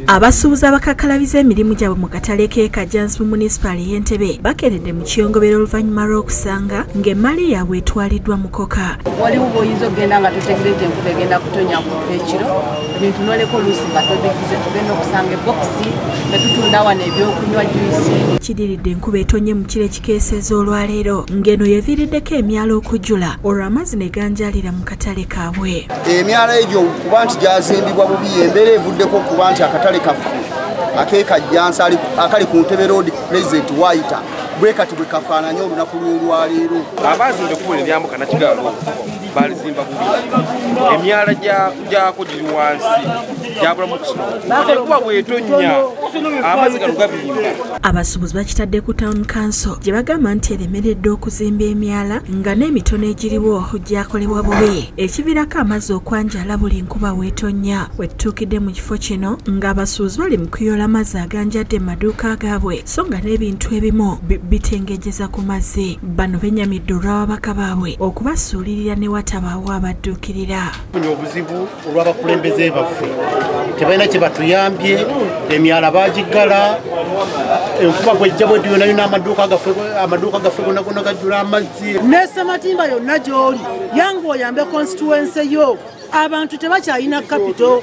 Abasuubuzi abakakalabiza emirimu gyabwe mu katale k'e Kajjansi mu munisipaali y'Entebbe bakeredde mu kiyongobero oluvannyuma lw'okusanga ng'emmali yaabwe etwaliddwa mukoka. Waliwo bw'oyinza okugenda nga totegeredde enkuba egenda kutonya ekiro, ebintu n'oleka oluusi nga tobiguze, tugenda okusanga ebokisi nga tutunda wano ebyokunywa juyisi. Kidiridde enkuba etonye mu kiro ekikeeseza olwaleero ng'eno yeviiriddeko emyala okujjula olwo amazzi ne ganjalira mu katale kaabwe. Emyala egyo kuba nti gyazimbibwa bubi, embeera evuddeko okuba nti akatale kaffe ak'e Kajjansi akali ku Ntebe Road President waayita bwe kati bwe kafaananye olunaku lw'olwaleero. Abazimba ekkubo eryambuka Nakigalo balizimba bubi, emyala gyako giri wansi gyabulamu okusula, enkuba bw'etonnya amazzi gano gabimba. Abasuubuzi bakitadde ku Town Council gye bagamba nti eremereddwa okuzimba emyala nga n'emitono egiriwo gyakolebwa bubi, ekiviirako amazzi okwanjala buli nkuba weetonnya. Wetutuukidde mu kifo kino ng'abasuubuzi bali mu kuyoola amazzi aganjadde mu maduuka gaabwe, so nga n'ebintu ebimu bitengejeza ku mazzi. Bano bennyamidde olw'ababaka baabwe okubasuulirira ne watabaawo abadduukirira. Tufunye obuzibu olw'abakulembeze baffe, tebalina kye batuyambye, emyala baagiggala, enkuba bwejja bweddi yonna yonna amaduuka gaffe gonna gonna gajjula amazzi. Ne Ssematimba yonna gy'oli yangu oyambe constituency yo, abantu tebakyalina capital,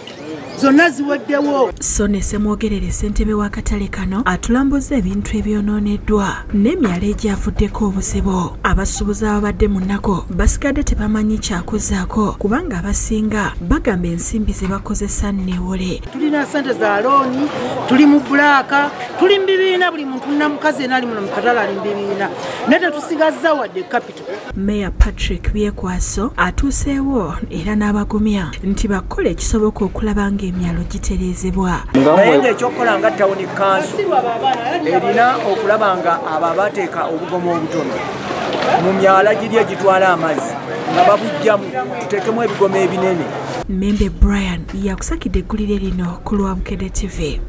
zonna ziweddewo. So ne Ssemwogerere ssentebe w'akatale kano atulambuza ebintu ebyonooneddwa n'emyala egyavuddeko obuzibu. Abasuubuzi ababadde mu nnaku basigadde tebamanyi kyakuzaako kubanga abasinga bagamba ensimbi ze bakozesa nneewole. Tulina ssente za looni, tuli mu bulaaka, tuli mu bibiina, buli muntu namukazi yenna ali muno mu katale ali mu bibiina, naye tetusigazza wadde capital. Meya Patrick Byekwaso atuuseewo era n'abagumya nti bakola ekisoboka okulaba ng'emyalo gitereezebwa. Naye ng'ekyokukola nga Town Council erina okulaba nga abo abateeka obugomo obutono mu myala giri egitwala amazzi nga babuggyamu, tuteekemu ebigomo ebinene. Membe Brian yakusakidde eggulire lino ku lwa Bukedde TV.